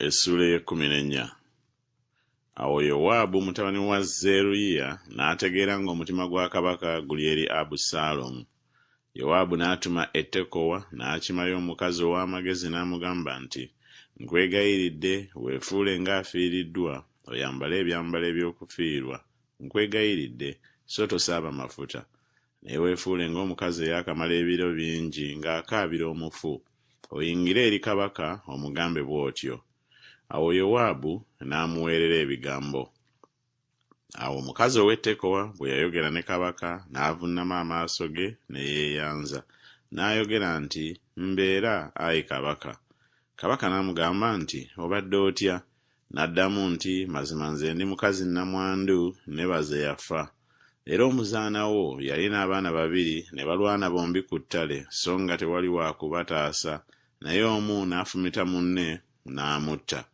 Essuula ey'ekkumi n'ennya. Awo Yowaabu mutabani wa Zeruyiya n'ategeera ng'omutima gwa kabaka guli eri Abusaalomu. Yowaabu n'atuma e Tekowa n'akimayo omukazi ow'amagezi n'amugamba nti, Nkwegayiridde weefuule ng'afiiriddwa, oyambale ebyambalo eby'okufiirwa, nkwegayiridde, so tosaaba mafuta. Naye weefuule ng'omukazi eyaakamala ebiro bingi ng'akaabira omufu, oyingire eri kabaka omugambe bw'otyo. Awo Yowaabu n'amuweerera ebigambo. Awo omukazi ow'e Tekowa bwe yayogera ne kabaka, n'avunnama amaaso ge ne yeeyanza, n'ayogera nti, Mbeera, ayi kabaka. Kabaka n'amugamba nti, Obadde otya? N'addamu nti, Mazima nze ndi mukazi nnamwandu, ne baze yafa. Era omuzaana wo yalina abaana babiri, ne balwana bombi ku ttale, so nga tewali wa kubataasa, naye omu n'afumita munne, n'amutta.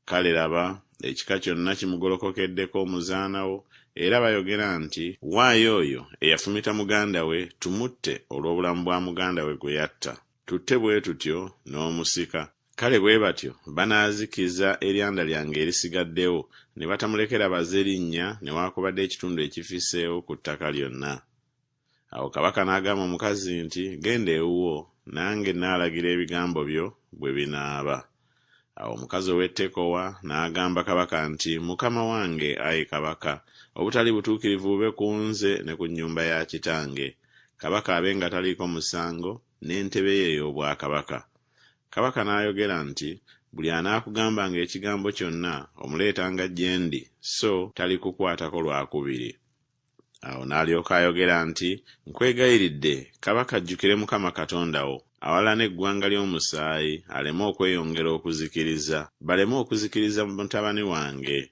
Kale laba, ekika kyonna kimugolokokeddeko omuzaana wo, era bayogera nti, Waayo oyo eyafumita muganda we, tumutte olw'obulamu bwa muganda we gwe yatta, tutte bwe tutyo n'omusika. Kale bwe batyo banaazikiza eryanda lyange erisigaddewo, ne batamulekera baze linnya newaakubadde ekitundu ekifisseewo ku ttaka lyonna. Awo kabaka n'agamba omukazi nti, Genda ewuwo, nange nnaalagira ebigambo byo bwe binaaba. Awo omukazi ow'e Tekowa n'agamba kabaka nti, Mukama wange, ayi kabaka, obutali butuukirivu bube ku nze ne ku nnyumba ya kitange, kabaka abe nga taliiko musango, n'entebe ye ey'obwakabaka. Kabaka n'ayogera nti, Buli anaakugambanga ekigambo kyonna, omuleetanga gye ndi, so talikukwatako lwa kubiri. Awo n'alyoka ayogera nti, Nkwegayiridde, kabaka ajjukire Mukama Katonda wo, awalana eggwanga ly'omusaayi, aleme okweyongera okuzikiriza, baleme okuzikiriza mutabani wange.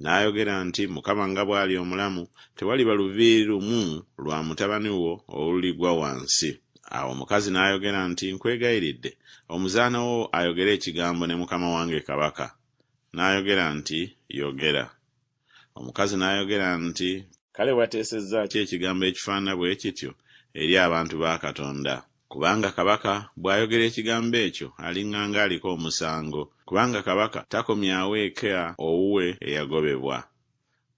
N'ayogera nti, Mukama nga bw'ali omulamu, tewaliba luviiri lumu lwa mutabani wo oluligwa wansi. Awo omukazi n'ayogera nti, Nkwegayiridde, omuzaana wo ayogere ekigambo ne mukama wange kabaka. N'ayogera nti, Yogera. Omukazi n'ayogera nti, Kale wateesezza ki ekigambo ekifaanana bwe kityo eri abantu ba Katonda? Kubanga kabaka bw'ayogera ekigambo ekyo aliŋŋanga aliko omusango, kubanga kabaka takomyawo eka owuwe eyagobebwa.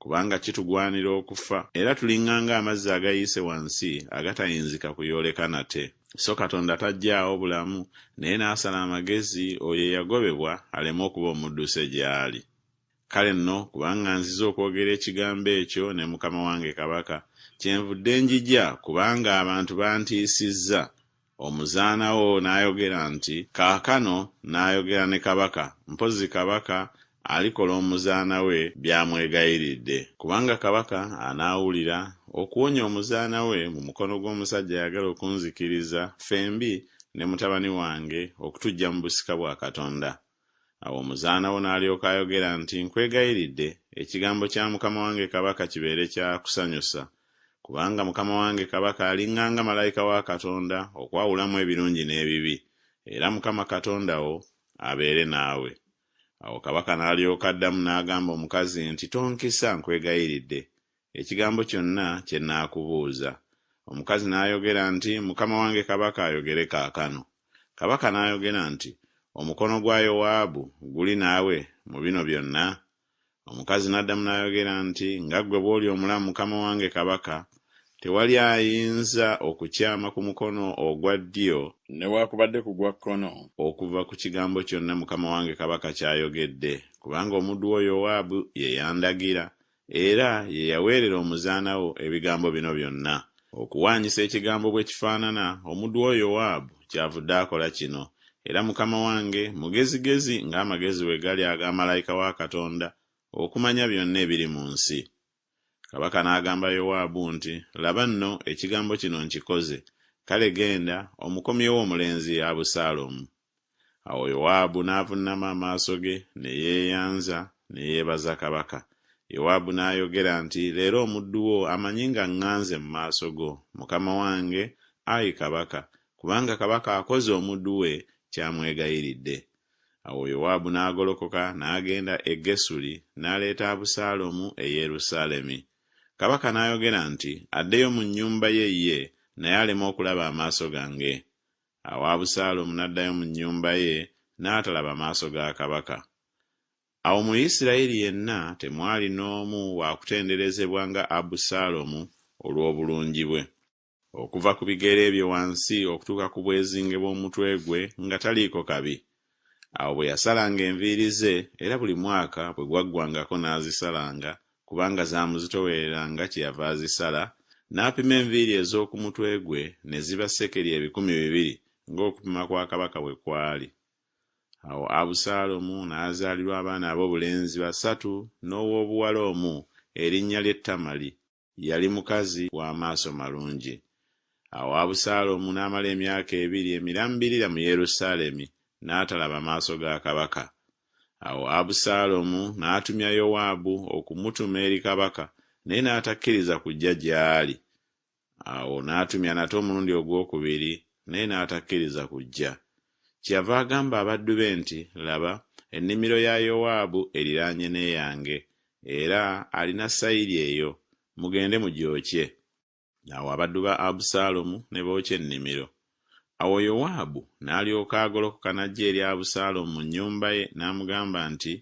Kubanga kitugwanira okufa, era tuliŋŋanga amazzi agayiise wansi agatayinzika kuyooleka nate. So Katonda taggyaawo bulamu, naye n'asala amagezi oyo eyagobebwa aleme okuba omudduse gy'ali. Kale nno, kubanga nzize okwogera ekigambo ekyo ne mukama wange kabaka, kyenvudde njija, kubanga abantu bantiisizza. Omuzaana wo n'ayogera nti, Kaakano nnaayogera ne kabaka, mpozzi kabaka alikola omuzaana we by'amwegayiridde. Kubanga kabaka anaawulira, okuwonya omuzaana we mu mukono gw'omusajja ayagala okunzikiriza, ffembi ne mutabani wange, okutuggya mu busika bwa Katonda. Awo omuzaana wo n'alyoka ayogera nti, Nkwegayiridde, ekigambo kya mukama wange kabaka kibeere kya kusanyusa, kubanga mukama wange kabaka aliŋŋanga malayika wa Katonda okwawulamu ebirungi n'ebibi, era Mukama Katonda wo abeere naawe. Awo kabaka n'alyoka addamu n'agamba omukazi nti, Tonkisa, nkwegayiridde, ekigambo kyonna kye nnaakubuuza. Omukazi n'ayogera nti, Mukama wange kabaka ayogere kaakano. Kabaka n'ayogera nti, Omukono gwa Yowaabu guli naawe mu bino byonna? Omukazi n'addamu n'ayogera nti, Nga ggwe bw'oli omulamu mukama wange kabaka, tewali ayinza okukyama ku mukono ogwa ddyo, newaakubadde ku gwa kkono, okuva ku kigambo kyonna mukama wange kabaka ky'ayogedde, kubanga omuddu wo Yowaabu ye yandagira, Era ye yaweerera omuzaana wo ebigambo bino byonna. Okuwaanyisa ekigambo bwe kifaanana, omuddu wo Yowaabu kyavudde akola kino. Era mukama wange mugezigezi ng'amagezi bwe gali aga malayika wa Katonda, okumanya byonna ebiri mu nsi. Kabaka n'agamba Yowaabu nti, Laba nno, ekigambo kino nkikoze, kale genda, omukomyewo omulenzi Abusaalomu. Awo Yowaabu n'avunnama amaaso ge, ne yeeyanza, ne yeebaza kabaka. Yowaabu n'ayogera nti, Leero omuddu wo amanyi nga ŋŋanze mu maaso go, mukama wange, ayi kabaka, kubanga kabaka akoze omuddu we ky'amwegayiridde. Awo Yowaabu n'agolokoka n'agenda e Gesuli, n'aleeta Abusaalomu e Yerusaalemi. Kabaka n'ayogera nti, Addeyo mu nnyumba ye ye, naye aleme okulaba amaaso gange. Awo Abusaalomu n'addayo mu nnyumba ye, n'atalaba maaso ga kabaka. Awo mu Isirayiri yenna temwali n'omu wa kutenderezebwa nga Abusaalomu olw'obulungi bwe. Okuva ku bigere bye wansi okutuuka ku bwezinge bw'omutwe gwe nga taliiko kabi. Awo bwe yasalanga enviiri ze, era buli mwaka bwe gwaggwangako n'azisalanga, kubanga zaamuzitoowereranga kyeyava azisala, n'apima enviiri ez'oku mutwe gwe ne ziba sekeri 2000 ng'okupima kwa kabaka bwe kwali. Awo Abusaalomu n'azaalirwa abaana aboobulenzi basatu n'ow'obuwala omu, erinnya lye Tamali, Yali mukazi wa maaso malungi. Awo Abusaalomu n'amala emyaka ebiri emirambirira mu Yerusaalemi, n'atalaba maaso ga kabaka. Awo Abusaalomu n'atumya Yowaabu okumutuma eri kabaka, naye n'atakkiriza kujja gy'ali. Awo n'atumya nate omulundi ogw'okubiri, naye n'atakkiriza kujja. Kyeyava agamba abaddu be nti, Laba, ennimiro ya Yowaabu eriraanye n'eyange, era alina sayiri eyo, mugende mugyokye. Awo abaddu ba Abusaalomu ne bookya ennimiro. Awo Yowaabu n'alyoka agolokoka n'ajja eri Abusaalomu mu nnyumba ye n'amugamba nti,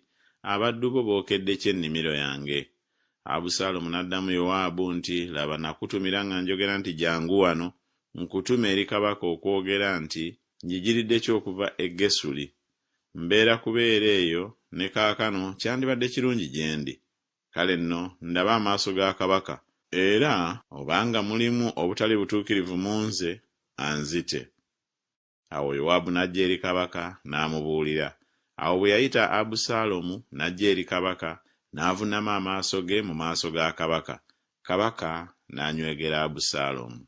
Abaddu bo bookedde ki ennimiro yange? Abusaalomu n'addamu Yowaabu nti, Laba, nakutumira nga njogera nti Jjangu wano, nkutume eri kabaka okwogera nti Njigiridde ki okuva e Gesuli? Mbeera kubeera eyo, ne kaakano kyandibadde kirungi gye ndi. Kale nno ndabe amaaso ga kabaka, era obanga mulimu obutali butuukirivu mu nze, anzite. Awo Yowaabu n'ajja eri kabaka n'amubuulira. Awo bwe yayita Abusaalomu n'ajja eri kabaka, n'avunnama amaaso ge mu maaso ga kabaka, kabaka n'anywegera Abusaalomu.